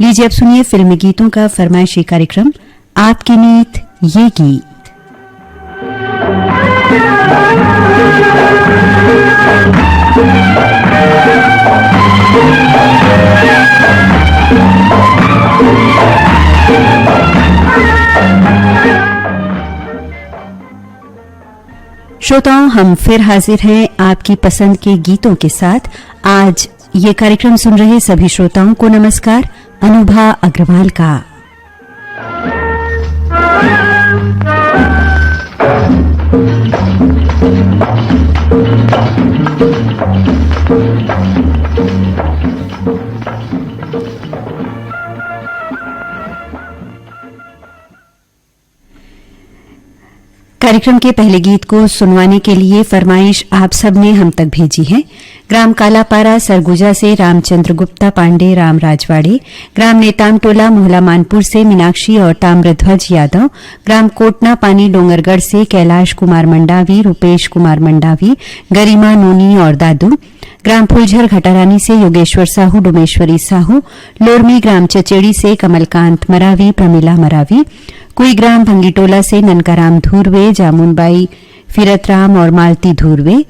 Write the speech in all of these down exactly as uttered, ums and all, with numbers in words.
लीजिए, अब सुनिए फिल्मी गीतों का फरमाइशी कार्यक्रम आपकी नीत ये गीत। श्रोताओं, हम फिर हाजिर हैं आपकी पसंद के गीतों के साथ। आज ये कार्यक्रम सुन रहे सभी श्रोताओं को नमस्कार। अनुभा अग्रवाल का। कार्यक्रम के पहले गीत को सुनवाने के लिए फरमाइश आप सब ने हम तक भेजी है। ग्राम कालापारा सरगुजा से रामचंद्र गुप्ता पांडे राम राजवाड़े, ग्राम नेताम टोला मोहला मानपुर से मीनाक्षी और ताम्रध्वज यादव, ग्राम कोटना पानी डोंगरगढ़ से कैलाश कुमार मंडावी, रूपेश कुमार मंडावी, गरिमा नूनी और दादू, ग्राम फुलझर घटारानी से योगेश्वर साहू, डोमेश्वरी साहू, लोरमी ग्राम चचेड़ी से कमलकांत मरावी, प्रमिला मरावी, कुईग्राम भंगीटोला से ननकाराम धुर्वे, जामुनबाई फिरतराम और मालती धुर्वे,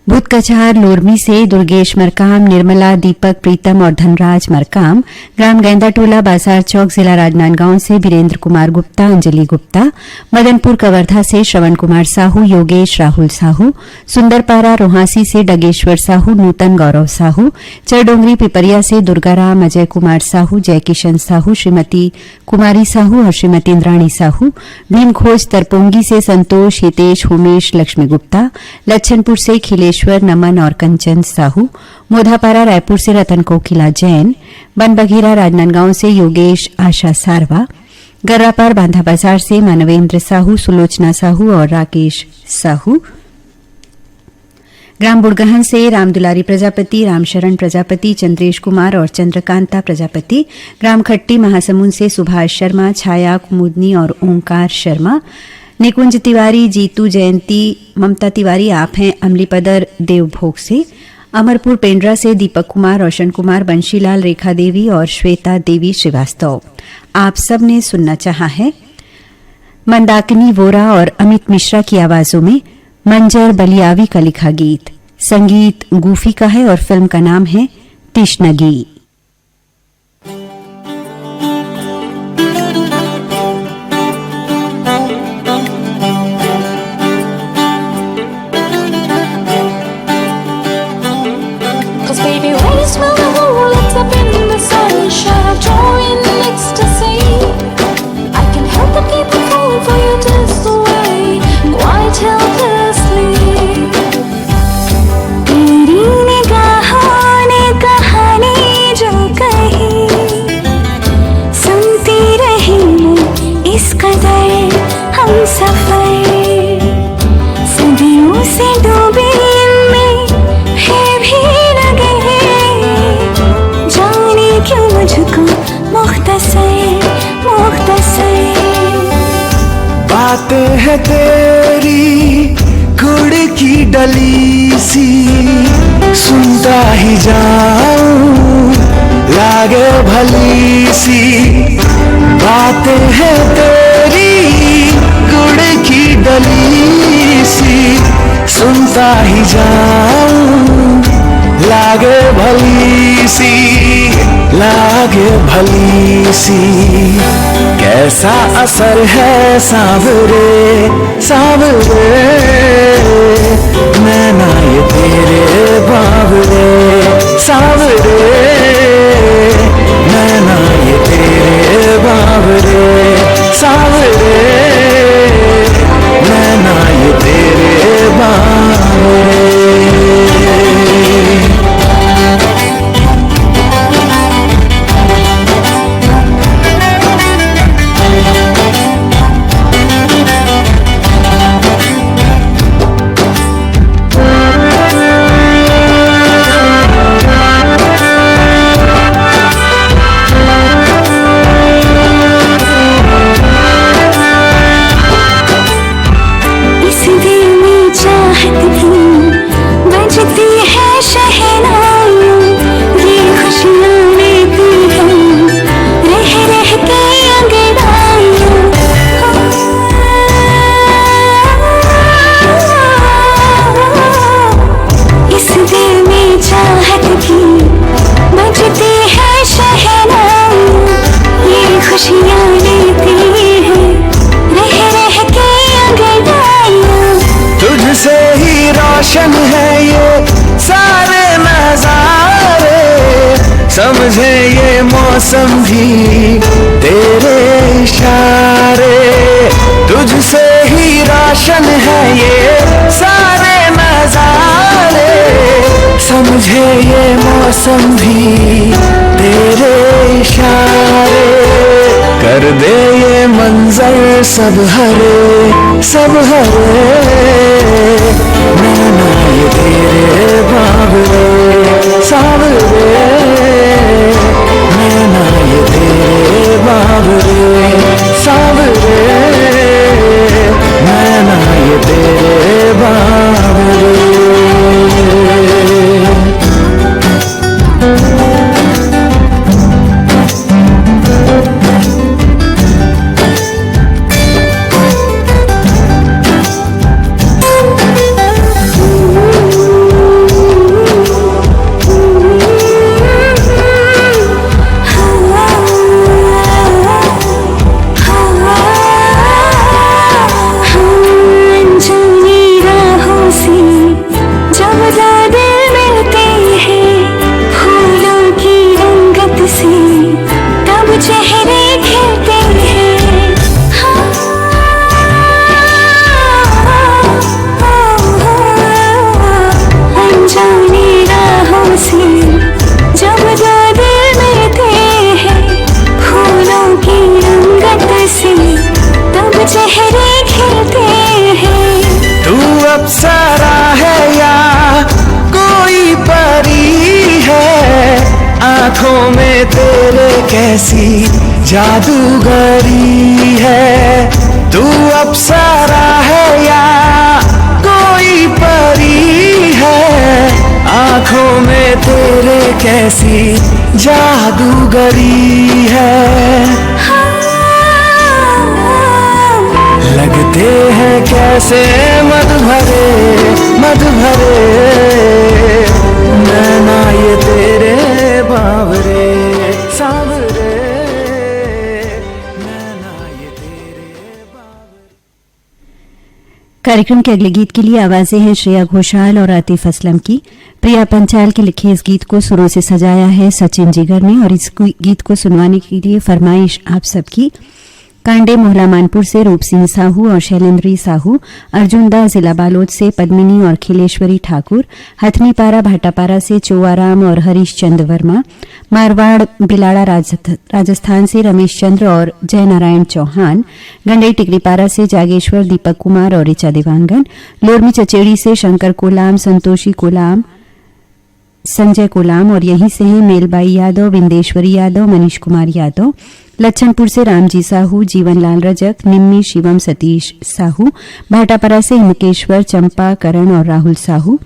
भूतकछार लोरमी से दुर्गेश मरकाम, निर्मला, दीपक, प्रीतम और धनराज मरकाम, ग्राम गैंदाटोला बाजार चौक, जिला राजनांदगांव से बीरेंद्र कुमार गुप्ता, अंजलि गुप्ता, मदनपुर कवर्धा से श्रवण कुमार साहू, योगेश, राहुल साहू, सुंदरपारा रोहासी से डगेश्वर साहू, नूतन गौरव साहू, चरडोंगरी पिपरिया से दुर्गाराम, अजय कुमार साहू, जय किशन साहू, श्रीमती कुमारी साहू और श्रीमती इंद्राणी साहू, भीमखोज तरपोंगी से संतोष, हितेश, होमेश, लक्ष्मी गुप्ता, लच्छनपुर से खिलेश्वर, नमन और कंचन साहू, मोधापारा रायपुर से रतन कोकिला जैन, बनबघेरा राजनांदगांव से योगेश, आशा सारवा, गर्रापार बांधा बाजार से मानवेंद्र साहू, सुलोचना साहू और राकेश साहू, ग्राम बुड़गहन से रामदुलारी प्रजापति, रामशरण प्रजापति, चंद्रेश कुमार और चंद्रकांता प्रजापति, ग्राम खट्टी महासमुंद से सुभाष शर्मा, छाया, कुमुदनी और ओंकार शर्मा, निकुंज तिवारी, जीतू जयंती, ममता तिवारी, आप हैं अमलीपदर देवभोग से, अमरपुर पेंड्रा से दीपक कुमार, रोशन कुमार, बंशीलाल, रेखा देवी और श्वेता देवी श्रीवास्तव। आप सब ने सुनना चाहा है मंदाकिनी वोरा और अमित मिश्रा की आवाजों में मंजर बलियावी का लिखा गीत। संगीत गूफी का है और फिल्म का नाम है तिश्नगी। समझे ये मौसम भी तेरे इशारे, तुझसे ही रोशन है ये सारे नजारे। समझे ये मौसम भी तेरे इशारे, कर दे ये मंजर सब हरे, सब हरे। नैना ये तेरे बावरे, सावरे। नैना ये तेरे बावरे, सावरे। नैना ये तेरे बावरे। कार्यक्रम के अगले गीत के लिए आवाजें हैं श्रेया घोषाल और आतिफ असलम की। प्रिया पंचाल के लिखे इस गीत को सुरों से सजाया है सचिन जिगर ने, और इस गीत को सुनवाने के लिए फरमाइश आप सबकी कांडे मोहला मानपुर से रूप सिंह साहू और शैलेंद्री साहू, अर्जुन दास जिला बालोद से पद्मिनी और खिलेश्वरी ठाकुर, हथनीपारा भाटापारा से चोवाराम और हरीश चंद वर्मा, मारवाड़ बिलाड़ा राजस्थ-, राजस्थान से रमेश चंद्र और जय नारायण चौहान, गंडई टिकरीपारा से जागेश्वर दीपक कुमार और ऋचा देवांगन, लोरमी चचेड़ी से शंकर कोलाम, संतोषी कोलाम, संजय कोलाम और यहीं से हैं मेलबाई यादव, बिंदेश्वरी यादव, मनीष कुमार यादव, लच्छनपुर से रामजी साहू, जीवनलाल रजक, निम्मी शिवम, सतीश साहू, भाटापारा से हिमकेश्वर, चंपा, करण और राहुल साहू,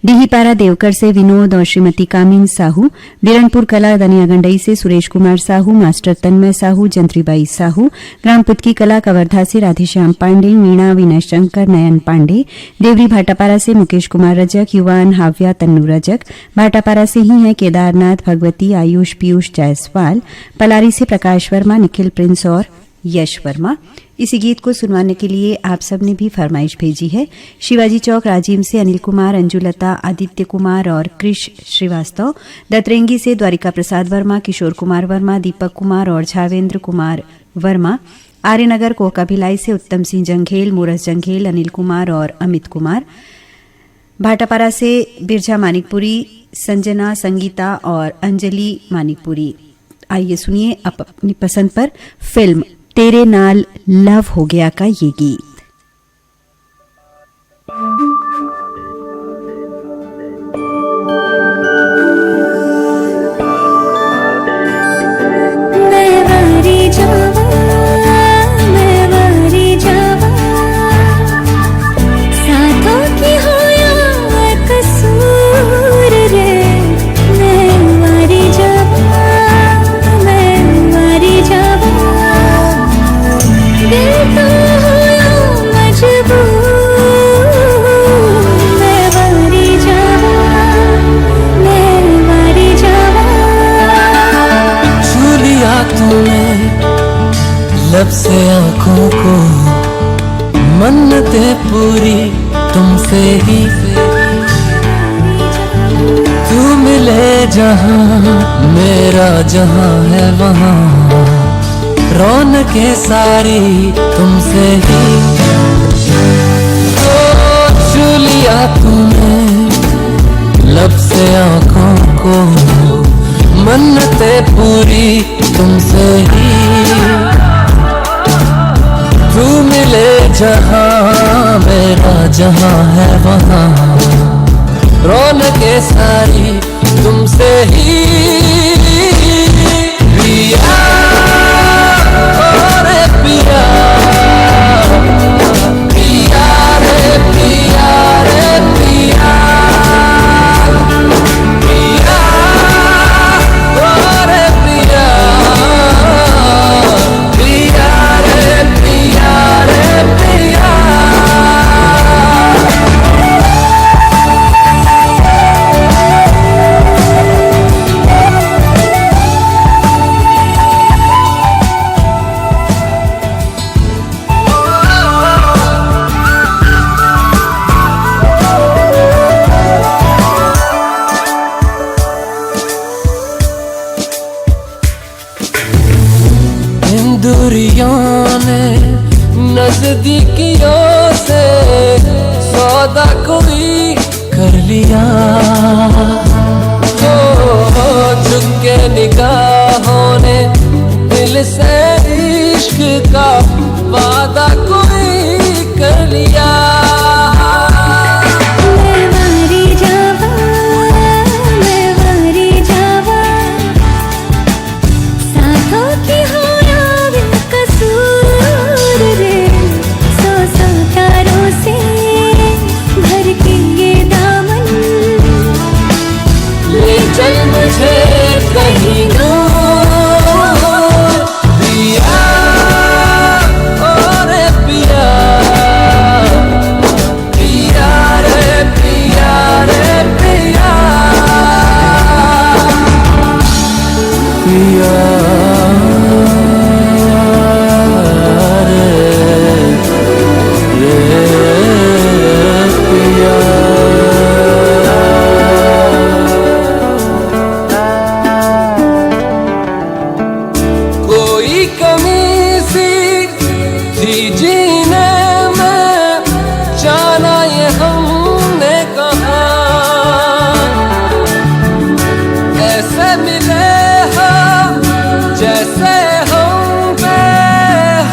डीहीपारा देवकर से विनोद और श्रीमती कामिन साहू, बिरनपुर कला दनियागंडई से सुरेश कुमार साहू, मास्टर तन्मय साहू, जंत्रीबाई साहू, ग्राम पुतकी कला कवर्धा से राधेश्याम पांडे, वीणा, विनय शंकर, नयन पांडे, देवरी भाटापारा से मुकेश कुमार रजक, युवान, हाव्या, तन्नू रजक, भाटापारा से ही हैं केदारनाथ, भगवती, आयुष, पीयूष जायसवाल, पलारी से प्रकाश वर्मा, निखिल प्रिंस और यश वर्मा। इसी गीत को सुनवाने के लिए आप सब ने भी फरमाइश भेजी है। शिवाजी चौक राजिम से अनिल कुमार, अंजुलता, आदित्य कुमार और कृष श्रीवास्तव, दतरेंगी से द्वारिका प्रसाद वर्मा, किशोर कुमार वर्मा, दीपक कुमार और झावेंद्र कुमार वर्मा, आर्यनगर कोका भिलाई से उत्तम सिंह जंघेल, मोरस जंघेल, अनिल कुमार और अमित कुमार, भाटापारा से बिरजा मानिकपुरी, संजना, संगीता और अंजलि मानिकपुरी। आइए सुनिए आप अपनी पसंद पर फिल्म तेरे नाल लव हो गया का ये गीत। जहां मेरा जहां है वहां रौनकें सारी तुमसे ही। तो छू लिया तूने लब से आंखों को, मन्नतें पूरी तुमसे ही। तू मिले जहां मेरा जहां है वहां रौनकें सारी तुमसे ही। पिया, ओ रे पिया, पिया रे पिया रे पिया, पिया, ओ रे पिया, पिया रे पिया रे पिया। इन दूरियों ने नजदीकियों से सौदा कोई कर लिया। ओ, झुक के निगाहों ने दिल से इश्क का वादा कोई कर लिया। मैं वारी जावा, मैं वारी जावा, साथों की हो यार कसूर रे, सौ सौ तारों से भर के ये दामन, ले चल मुझे कहीं दूर। पिया, ओ रे पिया, पिया रे पिया रे पिया, पिया रे, रे पिया। कोई कमी सी थी जीने में, जाना ये हमने कहा। ऐसे मिले हो जैसे हम पे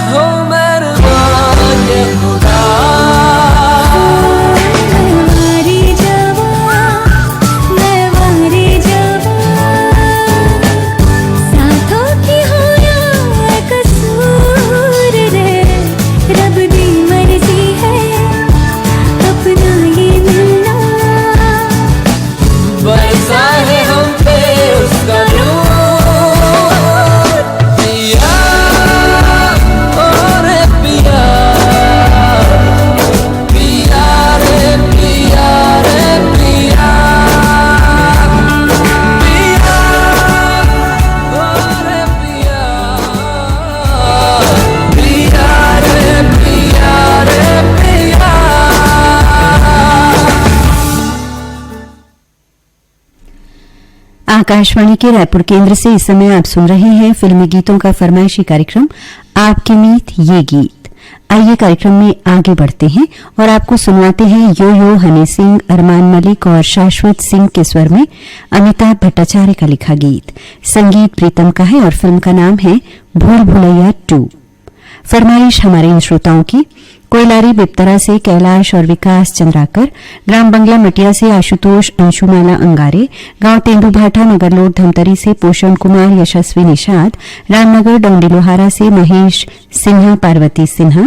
हो मेहरबान ये खुदा। मैं वारी जावा, मैं वारी जावा, साथों की हो या कसूर रे, रब दी मर्जी है अपना ये मिलना। बरसा है हम पे उसका नूर। पिया, ओ रे पिया, पिया रे पिया रे पिया, पिया, ओ रे पिया, पिया रे पिया रे पिया। आकाशवाणी के रायपुर केंद्र से इस समय आप सुन रहे हैं फिल्मी गीतों का फरमाइशी कार्यक्रम आपके मीत ये गीत। आइए कार्यक्रम में आगे बढ़ते हैं और आपको सुनवाते हैं यो यो हनी सिंह, अरमान मलिक और शाश्वत सिंह के स्वर में अमिताभ भट्टाचार्य का लिखा गीत। संगीत प्रीतम का है और फिल्म का नाम है भूल भुलैया टू। फरमाइश हमारे इन श्रोताओं की। कोइलारी बिप्तरा से कैलाश और विकास चंद्राकर, ग्राम बंगला मटिया से आशुतोष अंशुमाला अंगारे, गांव तेंदूभाठा नगरलोट धमतरी से पोषण कुमार यशस्वी निषाद, रामनगर डोंडी लोहारा से महेश सिन्हा, पार्वती सिन्हा,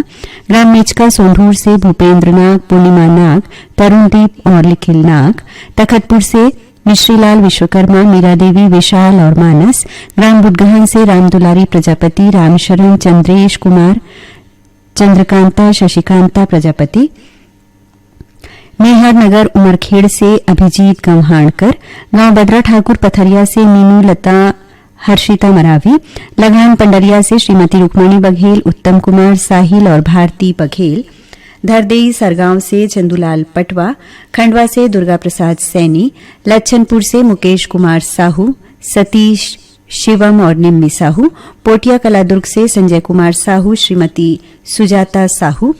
ग्राम मेचका सोंढूर से भूपेंद्र नाग, पूर्णिमा नाग, तरुण दीप और निखिल नाग, तखतपुर से मिश्रीलाल विश्वकर्मा, मीरा देवी, विशाल और मानस, ग्राम बुडगहन से रामदुलारी प्रजापति, रामशरण, चंद्रेश कुमार, चंद्रकांता, शशिकांता प्रजापति, मेहर नगर उमरखेड़ से अभिजीत गंहाणकर, गांव बदरा ठाकुर पथरिया से मीनू लता, हर्षिता मरावी, लगान पंडरिया से श्रीमती रुक्मणी बघेल, उत्तम कुमार, साहिल और भारती बघेल, धरदेई सरगांव से चंदूलाल पटवा, खंडवा से दुर्गा प्रसाद सैनी, लच्छनपुर से मुकेश कुमार साहू, सतीश, शिवम और निम्मी साहू, पोटिया कला दुर्ग से संजय कुमार साहू, श्रीमती सुजाता साहू,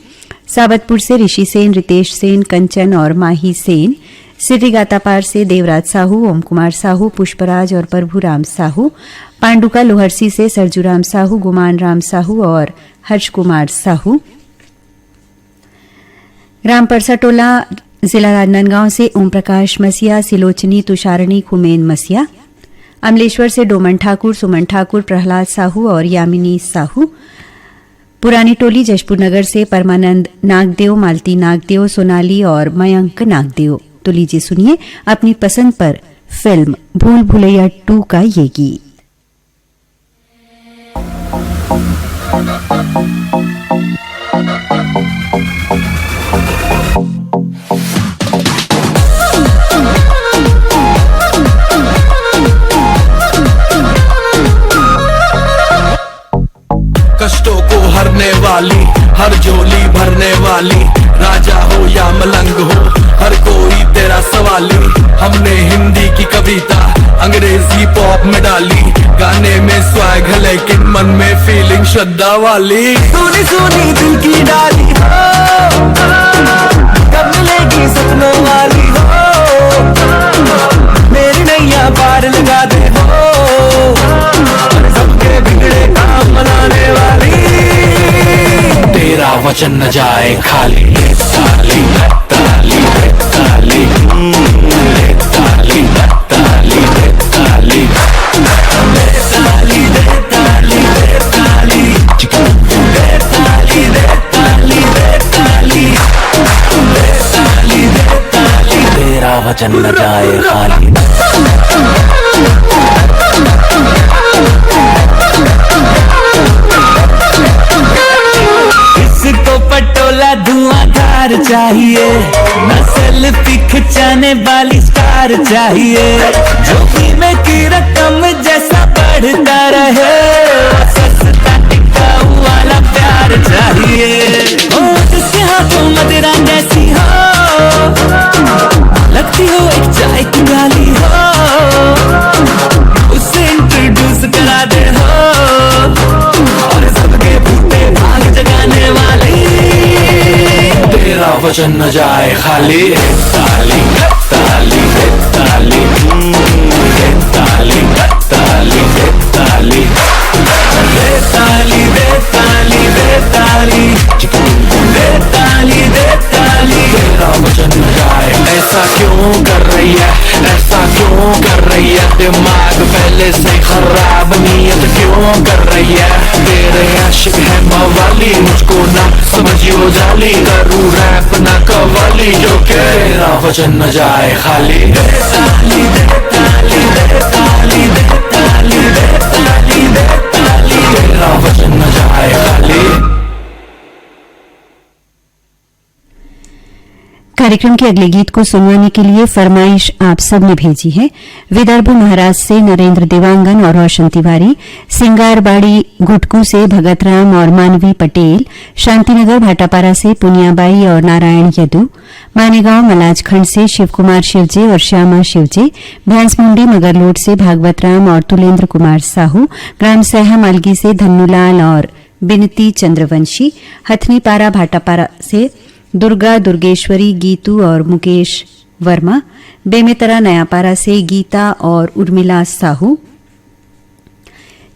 साबतपुर से ऋषि सेन, रितेश सेन, कंचन और माही सेन, सिर्री गातापार से देवराज साहू, ओम कुमार साहू, पुष्पराज और प्रभुराम साहू, पांडुका लोहरसी से सरजूराम साहू, गुमान राम साहू और हर्ष कुमार साहू, रामपरसा टोला, जिला राजनांदगांव से ओम प्रकाश मसीहा, सिलोचनी, तुषारणी, खुमेन मसीहा, अमलेश्वर से डोमन ठाकुर, सुमन ठाकुर, प्रहलाद साहू और यामिनी साहू, पुरानी टोली, जशपुर नगर से परमानंद नागदेव, मालती नागदेव, सोनाली और मयंक नागदेव। तो लीजिए सुनिए अपनी पसंद पर फिल्म भूल भुलैया टू का ये गीत। कष्टों को हरने वाली, हर झोली भरने वाली, राजा हो या मलंग हो, हर कोई तेरा सवाली। हमने हिंदी की कविता अंग्रेजी पॉप में डाली, गाने में स्वैग है लेकिन मन में फीलिंग श्रद्धा वाली। सूनी सूनी दिल की डाली हो, कब मिलेगी सपनों वाली हो, मेरी नैया पार लगा दे हो, सबके बिगड़े काम बनाने वाली। तेरा वचन न जाए खाली। ताली, ताली, ताली, हम्म, ताली, ताली, ताली, ताली, ताली, ताली, ताली, ताली, ताली, ताली, ताली, ताली, तेरा वचन न जाए खाली। इसको पटोला धुआंधार चाहिए, न सेल्फी खिंचाने वाली स्टार चाहिए। जो बीमे की रकम जैसा बढ़ता रहे, सस्ता टिकाऊ वाला प्यार चाहिए। ओ, जिसके हाथों मदिरा जैसी हो, लगती हो एक चाय की प्याली हो, उससे इंट्रोड्यूस करा दे हो, और सबके भूते भाग जगाने वाली। तेरा वचन न जाए खाली। ताली, ताली, ताली, हम्म, ताली, ताली, ताली, ताली, ताली, ताली, ताली, ताली, ताली, ताली। तेरा वचन न जाए। ऐसा क्यों कर रही है, ऐसा क्यों कर रही है? दिमाग पहले से खराब, नीयत क्यों कर रही है? तेरे आशिक है मवाली, मुझको ना समझियो जाली, करूँ रैप ना कवाली, जो कि तेरा वचन न जाए खाली। ताली, ताली, ताली, ताली, ताली, ताली, ताली, तेरा वचन न जाए खाली। कार्यक्रम के अगले गीत को सुनवाने के लिए फरमाइश आप सब ने भेजी है। विदर्भ महाराज से नरेंद्र देवांगन और रोशन तिवारी, सिंगारबाड़ी घुटकू से भगत राम और मानवी पटेल, शांतिनगर भाटापारा से पुनियाबाई और नारायण यदु, मानेगांव मलाजखंड से शिव कुमार शिवजे और श्यामा शिवजे, भैंसमुंडी मगरलोड से भागवत राम और तुलेंद्र कुमार साहू, ग्राम सैहा मालगी से धन्नूलाल और बिनती चंद्रवंशी, हथनीपारा भाटापारा से दुर्गा दुर्गेश्वरी, गीतू और मुकेश वर्मा, बेमेतरा नयापारा से गीता और उर्मिला साहू,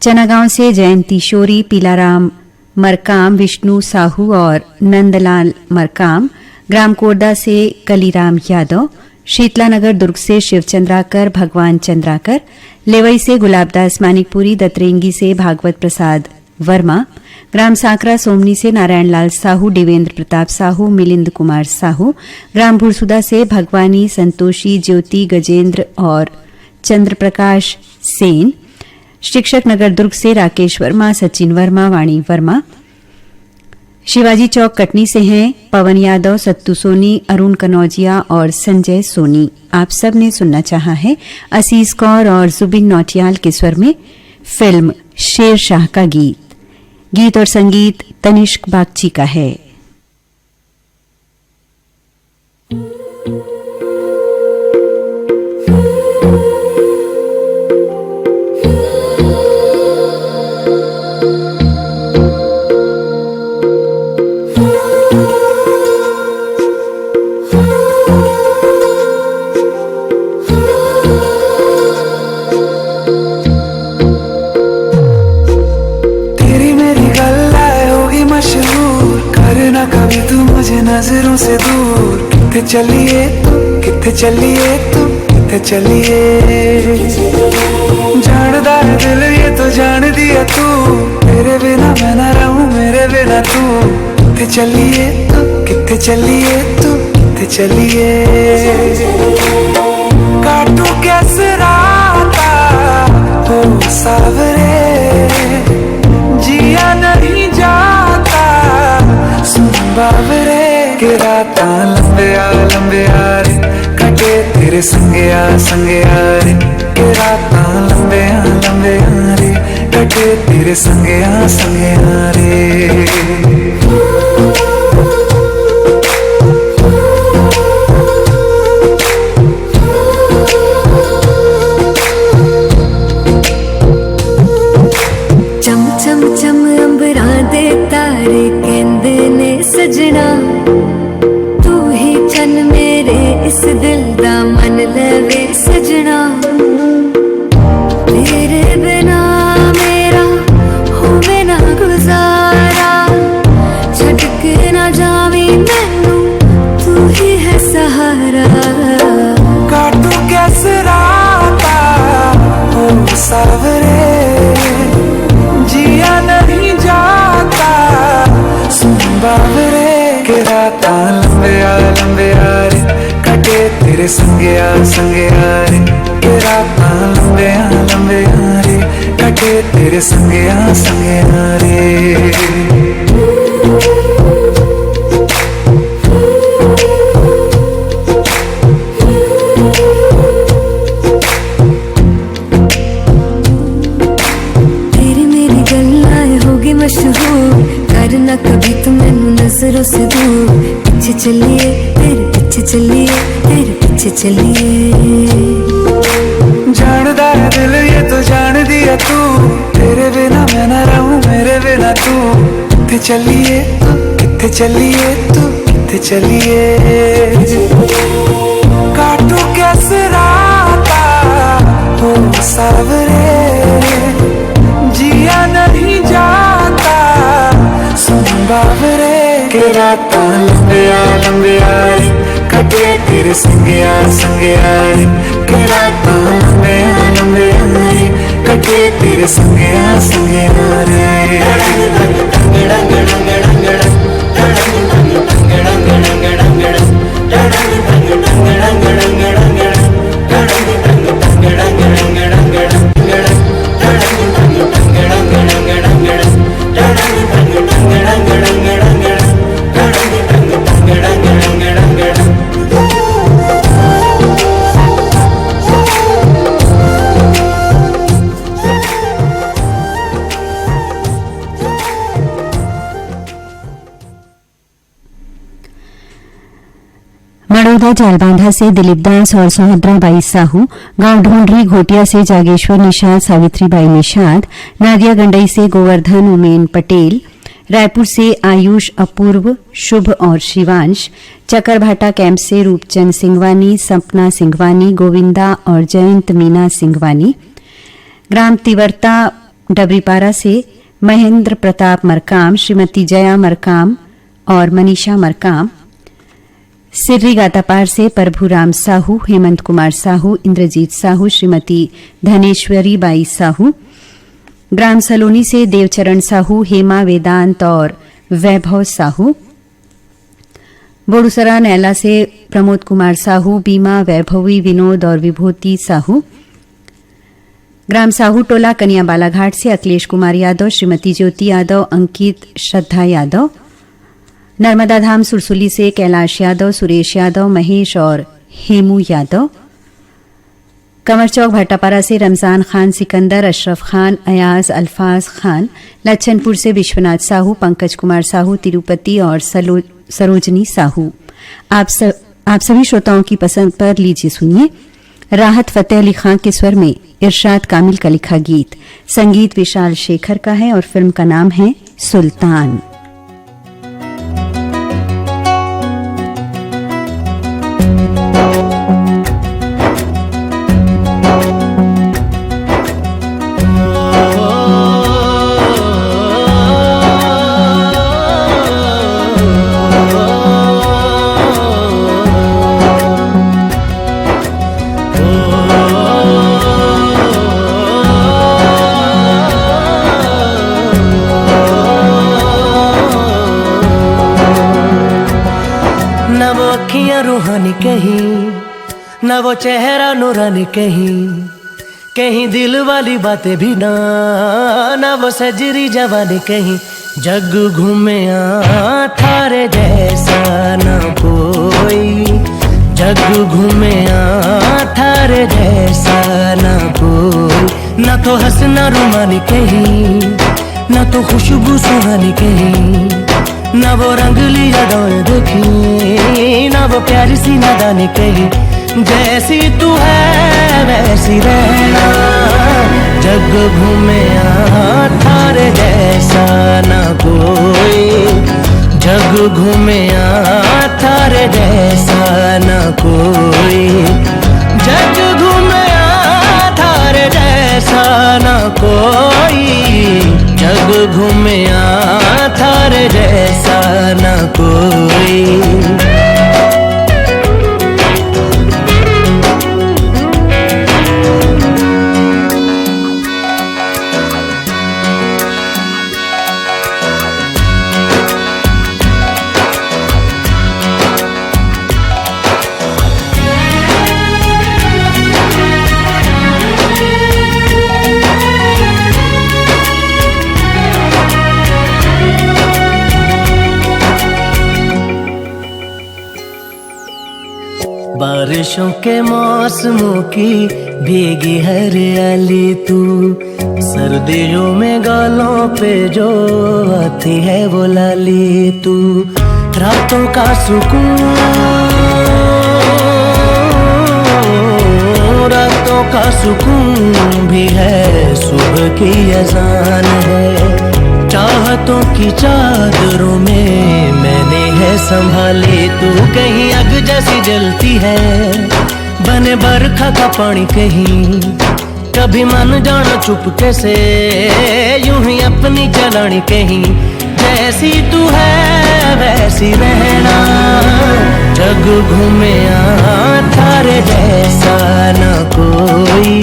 चनागांव से जयंती शोरी, पीलाराम मरकाम, विष्णु साहू और नंदलाल मरकाम, ग्राम कोरदा से कलीराम यादव, शीतला नगर दुर्ग से शिव चंद्राकर, भगवान चंद्राकर, लेवई से गुलाबदास मानिकपुरी, दतरेंगी से भागवत प्रसाद वर्मा, ग्राम सांकरा सोमनी से नारायण लाल साहू, देवेंद्र प्रताप साहू, मिलिंद कुमार साहू, ग्राम भुरसुदा से भगवानी, संतोषी, ज्योति, गजेंद्र और चंद्र प्रकाश सेन, शिक्षक नगर दुर्ग से राकेश वर्मा, सचिन वर्मा, वाणी वर्मा, शिवाजी चौक कटनी से हैं पवन यादव, सत्तू सोनी, अरुण कनौजिया और संजय सोनी। आप सब ने सुनना चाहा है असीस कौर और जुबिन नौटियाल के स्वर में फिल्म शेर शाह का गीत। गीत और संगीत तनिष्क बागची का है। नजरों से दूर किथे चलिए तू, किथे चलिए तू, किथे चलिए। जानदा है दिल ये तो जान दिया तू, तेरे बिना मैं ना रहूं, मेरे बिना तू। किथे चलिए तू, किथे चलिए तू, किथे चलिए। काटू कैसे राता, ओ सावरे, जिया नहीं जाता, सुन बावरे। के रातां लंबिया लंबिया रे, कटे तेरे संगया संगया रे। के रातां लंबिया लंबिया रे, कटे तेरे संगया संगया रे। चम चम चम अंबरां दे तारे कहंदे ने सजना, तू ही चन मेरे इस दिल दा मन लवे सजना। तेरे बिना मेरा होवे ना गुजारा, छड्ड के ना जावी मैनू, तू ही है सहारा। काटू कैसे राता, ओ सावरे, जिया नहीं जाता, सुन बावरे। के रातां लंबिया लंबिया रे, कटे तेरे संगया संगया रे। के रातां लंबिया लंबिया रे, कटे तेरे संगया संगया रे। तेरी मेरी गल्लां हो गई मशहूर, करना कभी तू मैनू नजरों से दूर। पीछे चलिए, तेरे पीछे चलिए, तेरे पीछे चलिए। जानदा है दिल ये तो जान दिया तू, तेरे बिना मैं ना रहूं, मेरे बिना तू। किथे चलिए तू, किथे चलिए तू, किथे चलिए। काटू कैसे राता, ओ सावरे, जिया नहीं जाता, सुन बावरे। के रातां लंबिया लंबिया रे, कटे तेरे संगया संगया रे। के रातां लंबिया लंबिया रे, कटे तेरे संगया संगया रे। मड़ौदा जालबांधा से दिलीप दास और सुभद्रा बाई साहू, गांव ढोंढरी घोटिया से जागेश्वर निषाद, सावित्री बाई निषाद, नादिया गंडई से गोवर्धन उमेन पटेल, रायपुर से आयुष, अपूर्व, शुभ और शिवांश, चकरभाटा कैंप से रूपचंद सिंगवानी, सपना सिंगवानी, गोविंदा और जयंत मीना सिंगवानी, ग्राम तिवरता डबरीपारा से महेंद्र प्रताप मरकाम, श्रीमती जया मरकाम और मनीषा मरकाम, सिर्री गातापार से प्रभुराम साहू, हेमंत कुमार साहू, इंद्रजीत साहू, श्रीमती धनेश्वरी बाई साहू, ग्राम सलोनी से देवचरण साहू, हेमा, वेदांत और वैभव साहू, बोड़ूसरा नैला से प्रमोद कुमार साहू, बीमा, वैभवी, विनोद और विभूति साहू, ग्राम साहू टोला कनिया बालाघाट से अखिलेश कुमार यादव, श्रीमती ज्योति यादव, अंकित, श्रद्धा यादव, नर्मदा धाम सुरसुली से कैलाश यादव, सुरेश यादव, महेश और हेमू यादव, कंवर चौक भाटापारा से रमजान खान सिकंदर, अशरफ खान, अयाज, अल्फाज खान, लच्छनपुर से विश्वनाथ साहू, पंकज कुमार साहू, तिरुपति और सलो-, सरोजनी साहू। आप स-, आप सभी श्रोताओं की पसंद पर लीजिए सुनिए राहत फतेह अली खान के स्वर में इरशाद कामिल का लिखा गीत। संगीत विशाल शेखर का है और फिल्म का नाम है सुल्तान। कहीं ना वो चेहरा नूरानी कहीं, कहीं दिल वाली बातें भी ना, ना वो सजरी जवानी कहीं। जग घूमया थारे जैसा ना कोई, जग घूमया थारे जैसा ना कोई। ना तो हंसना रुमानी कहीं, ना तो खुशबू सुहानी कहीं, ना वो रंगली अदाएं देखी, ना वो प्यारी सी नादानी कहीं। जैसी तू है वैसी रहना, जग घूमया थारे जैसा ना कोई, जग घूमया थारे जैसा ना कोई। जग घूमया थारे जैसा ना कोई, जग घूमया थारे जैसा ना कोई। बारिशों के मौसमों की भीगी हरियाली तू, सर्दियों में गालों पे जो आती है वो लाली तू। रातों का सुकून, रातों का सुकून भी है, सुबह की अजान है। चाहतों की चादरों में मैंने है संभाली तू। कहीं आग जैसी जलती है, बने बरखा का पानी कहीं। कभी मन जाना चुपके से, यूं ही अपनी चलानी कहीं। जैसी तू है वैसी रहना, जग घूमया थारे जैसा ना कोई,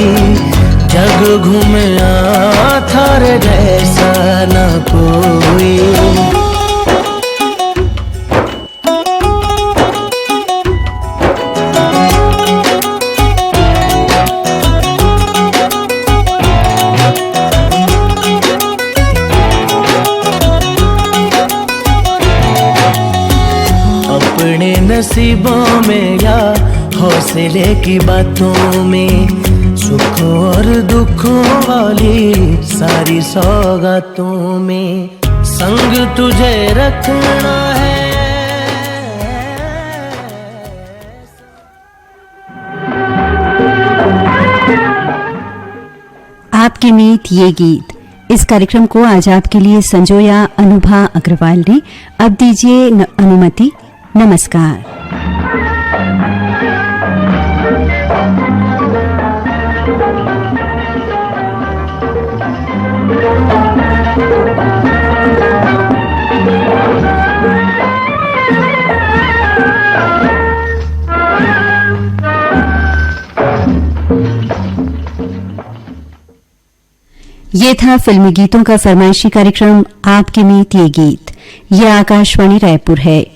जग घूमया थारे जैसा ना कोई। अपने नसीबों में या हौसले की बातों में, सुखों और दुखों वाली सारी सौगातों में संग तुझे रखना है। आपके मीत ये गीत। इस कार्यक्रम को आज आपके लिए संजोया अनुभा अग्रवाल ने। अब दीजिए न-, अनुमति। नमस्कार। ये था फिल्मी गीतों का फरमाइशी कार्यक्रम आपके मीत ये गीत। ये आकाशवाणी रायपुर है।